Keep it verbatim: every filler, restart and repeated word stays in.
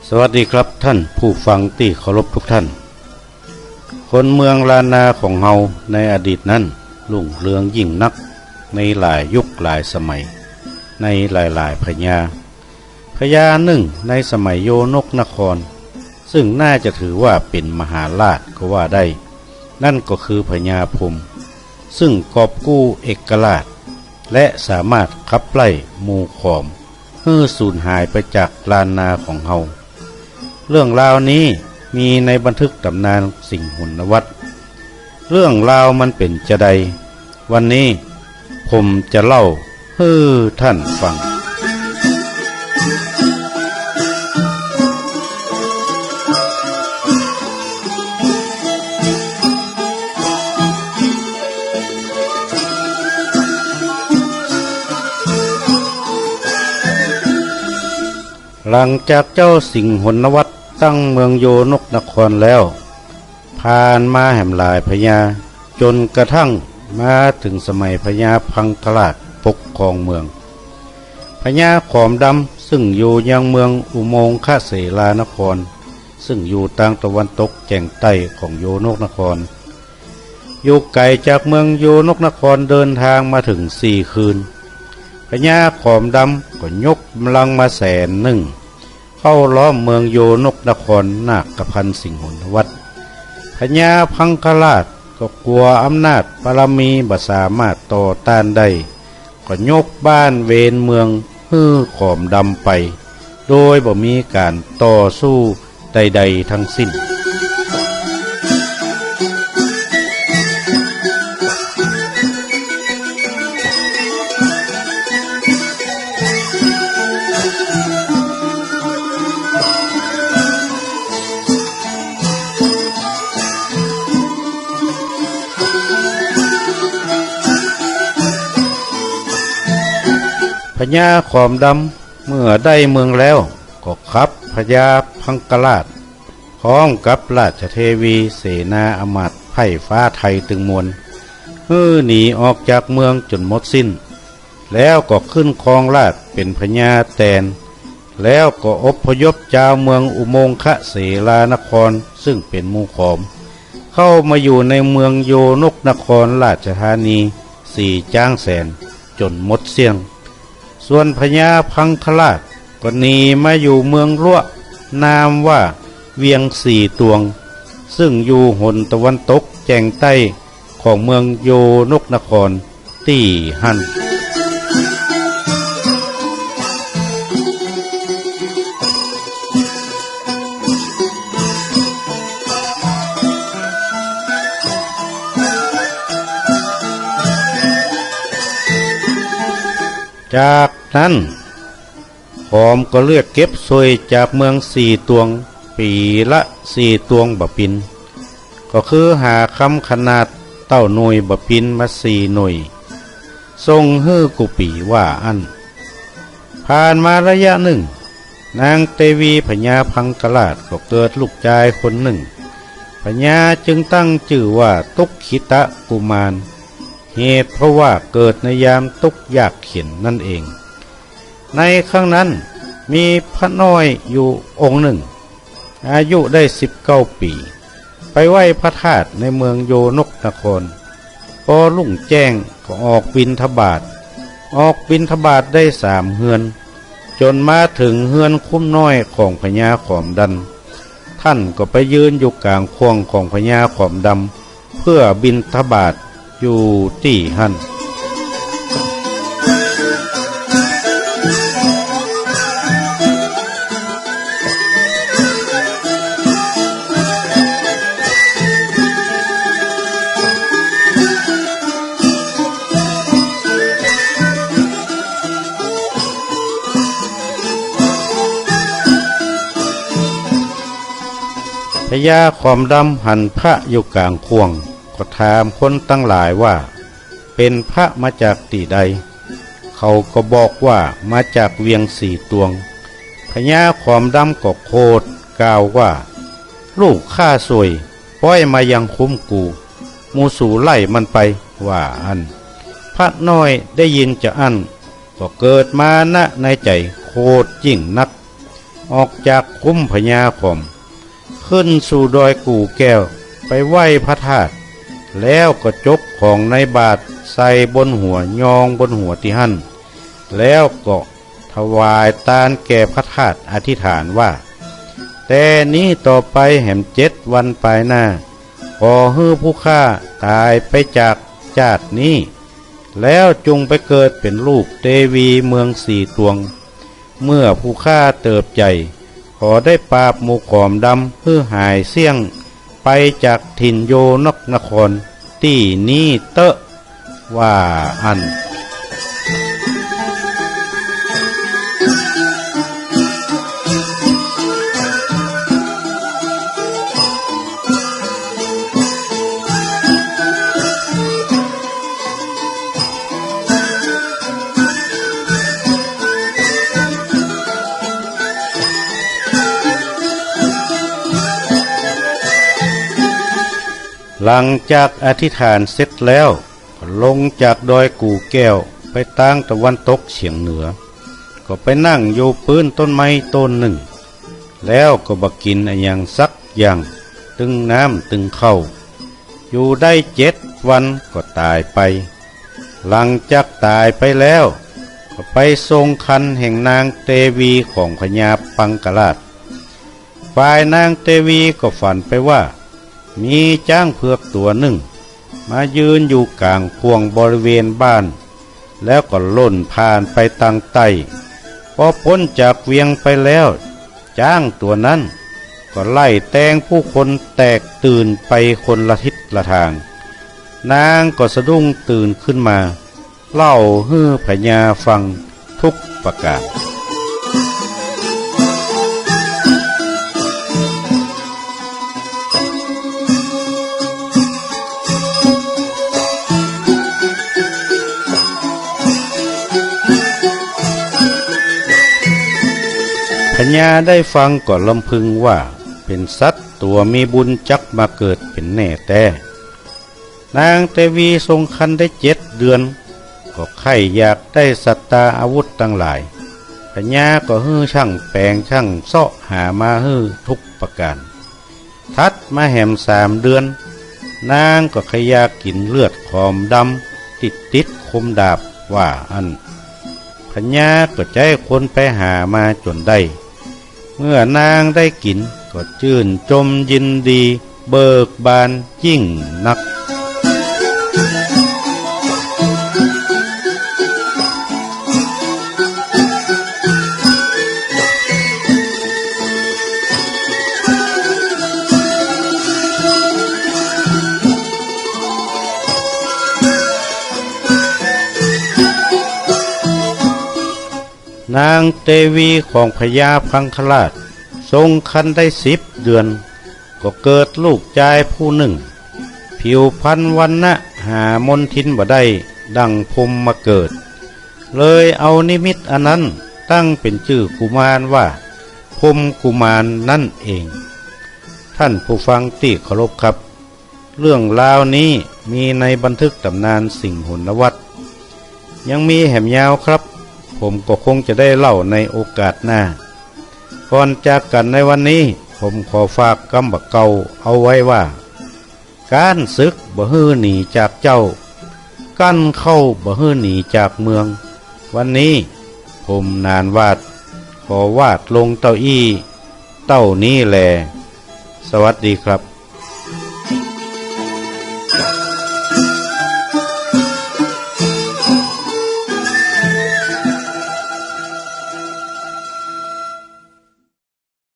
สวัสดีครับท่านผู้ฟังตี้เคารพทุกท่าน คนเมืองล้านนาของเฮาในอดีตนั้นรุ่งเรืองยิ่งนักในหลายยุคหลายสมัย ในหลายๆ พญา พญาหนึ่งในสมัยโยนกนคร ซึ่งน่าจะถือว่าเป๋นมหาราชก็ว่าได้ นั่นก็คือพญาพรหม ซึ่งกอบกู้เอกราช และสามารถขับไล่หมู่ขอม หื้อสูญหายไปจากล้านนาของเฮา เรื่องราวนี้มีในบันทึกต๋ำนานสิงหนวัตร เรื่องราวมันเป๋นจาใด วันนี้ผมจะเล่าหื้อท่านฟัง หลังจากเจ้าสิงหนวัตรตั้งเมืองโยนกนครแล้ว ผ่านมาแหมหลายพญา จ๋นกระทั่งมาเถิงสมัยพญาพังคราชปกครองเมือง พญาขอมดำซึ่งอยู่ยังเมืองอุโมงคเสลานคร ซึ่งอยู่ตางตะวันตกแจ่งใต้ของโยนกนคร อยู่ไก๋จากเมืองโยนกนครเดินตางมาเถิงสี่คืน พญาขอมดำก็ยกก๋ำลังมาแสนนึ่ง เข้าล้อมเมืองโยนกนครนาคพันธ์สิงหนวัตร พญาพังคราชก็กั๋วอำนาจบารมีบ่สามารถต่อต้านได้ ก็ยกบ้านเวนเมืองหื้อขอมดำไป โดยบ่มีก๋านต่อสู้ใดๆ ทั้งสิ้น พญาขอมดำเมื่อได้เมืองแล้ว ก็ขับพญาพังคราช พร้อมกับราชเทวีเสนาอำมาตย์ไพร่ฟ้าไทยตึงมวล หื้อหนีออกจากเมืองจ๋นหมดสิ้น แล้วก็ขึ้นครองราชย์เป๋นพญาแตน แล้วก็อพยพจาวเมืองอุโมงคเสลานคร ซึ่งเป๋นหมู่ขอม เข้ามาอยู่ในเมืองโยนกนครราชธานี สี่จ๊างแสน จ๋นหมดเสี้ยง ส่วนพญาพังคราชก็หนีมาอยู่เมืองลัวะ นามว่าเวียงสี่ตวง ซึ่งอยู่หนตะวันตกแจ่งใต้ของเมืองโยนกนครตี้หั้น จากนั้น ขอมก็เรียกเก็บส่วยจากเมืองสี่ตวง ปี๋ละสี่ตวงบ่าปิน ก็คือหากำขนาดเต้าหน่วยบ่าปินมาสี่หน่วย ส่งหื้อกู้ปี๋ว่าอั้น ผ่านมาระยะนึ่ง นางเตวีพญาพังคราชก็เกิดลูกจายคนนึ่ง พญาจึงตั้งจื้อว่าตุ๊กขิตะกุมาร เหตุเพราะว่าเกิดในยามตุ๊กข์ยากเข็ญนั่นเอง ในครั้งนั้นมีพระน้อยอยู่องค์นึ่ง อายุได้สิบเก้าปี๋ ไปไหว้พระธาตุในเมืองโยนกนคร ปอรุ่งแจ้งก็ออกบิณฑบาต ออกบิณฑบาตได้สามเฮือน จ๋นมาเถิงเฮือนคุ้มน้อยของพญาขอมดำ ท่านก็ไปยืนอยู่ก๋างข่วงของพญาขอมดำ เพื่อบิณฑบาตอยู่ตี้หั้น พญาขอมดำหันพระอยู่ก๋างข่วง ก็ถามคนตังหลายว่า เป๋นพระมาจากตี้ใด เขาก็บอกว่ามาจากเวียงสี่ตวง พญาขอมดำก็โขดกล่าวว่า ลูกข้าส่วย ป๊อยมายังคุ้มกู หมู่สูไล่มันไป ว่าอั้น พระน้อยได้ยินจาอั้น ก็เกิดมานะในใจ๋โขดยิ่งนัก ออกจากคุ้มพญาขอม ขึ้นสู่ดอยกู่แก้ว ไปไหว้พระธาตุ แล้วก็จกของในบาตรใส่บนหัว ยองบนหัวตี้หั้น แล้วก็ถวายตานแก่พระธาตุ อธิษฐานว่า แต่นี้ต่อไปแหมเจ็ดวันปายหน้า ขอหื้อผู้ข้าต๋ายไปจากจาตินี้ แล้วจุ่งไปเกิดเป๋นลูกเตวีเมืองสี่ตวง เมื่อผู้ข้าเติบใหญ่ ขอได้ปราบหมู่ขอมดำหื้อหายเสี้ยงไปจากถิ่นโยนกนครตี้นี้เต๊อะ ว่าอั้น หลังจากอธิษฐานเสร็จแล้ว ก็ลงจากดอยกู่แก้วไปตางตะวันตกเฉียงเหนือ ก็ไปนั่งอยู่ปื๊นต้นไม้ต้นนึ่ง แล้วก็บ่กิ๋นอะหยังสักอย่าง ตึงน้ำตึงข้าว อยู่ได้เจ็ดวันก็ต๋ายไป หลังจากต๋ายไปแล้ว ก็ไปทรงครรภ์แห่งนางเตวีของพญาปังคราช ฝ่ายนางเตวีก็ฝันไปว่า มีจ๊างเผือกตั๋วนึ่ง มายืนอยู่ก๋างข่วงบริเวณบ้าน แล้วก็ล่นผ่านไปตางใต้ ปอป๊นจากเวียงไปแล้ว จ๊างตั๋วนั้นก็ไล่แตงผู้คนแตกตื่นไปคนละทิศละตาง นางก็สะดุ้งตื่นขึ้นมา เล่าหื้อพญาฟังทุกประก๋าน พญาได้ฟังก็ลำพึงว่า เป๋นสัตว์ตั๋วมีบุญจักมาเกิดเป๋นแน่แต๊ นางเตวีทรงครรภ์ได้เจ็ดเดือน ก็ใค่อยากได้สัตตาอาวุธตังหลาย พญาก็หื้อจ้างแป๋งจ้างเซาะหามาหื้อทุกประก๋าน ถัดมาแหมสามเดือน นางก็ใค่อยากกิ๋นเลือดขอมดำตี้ติดคมดาบ ว่าอั้น พญาก็ใจ๊คนไปหามาจ๋นได้ เมื่อนางได้กิ๋นก็จื้นจมยินดีเบิกบานยิ่งนัก นางเตวีของพญาพังคราช ทรงครรภ์ได้สิบเดือน ก็เกิดลูกจายผู้นึ่ง ผิวพรรณวรรณะหามนทินบ่ได้ดั่งพรหมมาเกิด เลยเอานิมิตอันนั้นตั้งเป๋นจื้อกุมารว่า พรหมกุมารนั่นเอง ท่านผู้ฟังตี้เคารพครับ เรื่องราวนี้มีในบันทึกต๋ำนานสิงหนวัตร ยังมีแหมยาวครับ ผมก็คงจะได้เล่าในโอกาสหน้า ก่อนจากกั๋นในวันนี้ ผมขอฝากกำบ่าเก่าเอาไว้ว่า ก๊านศึกบ่หื้อหนีจากเจ้า กั้นเข้าบ่หื้อหนีจากเมือง วันนี้ผมหนานหวาด ขอวาดลงเต้าอี้ เต้านี้แล สวัสดีครับ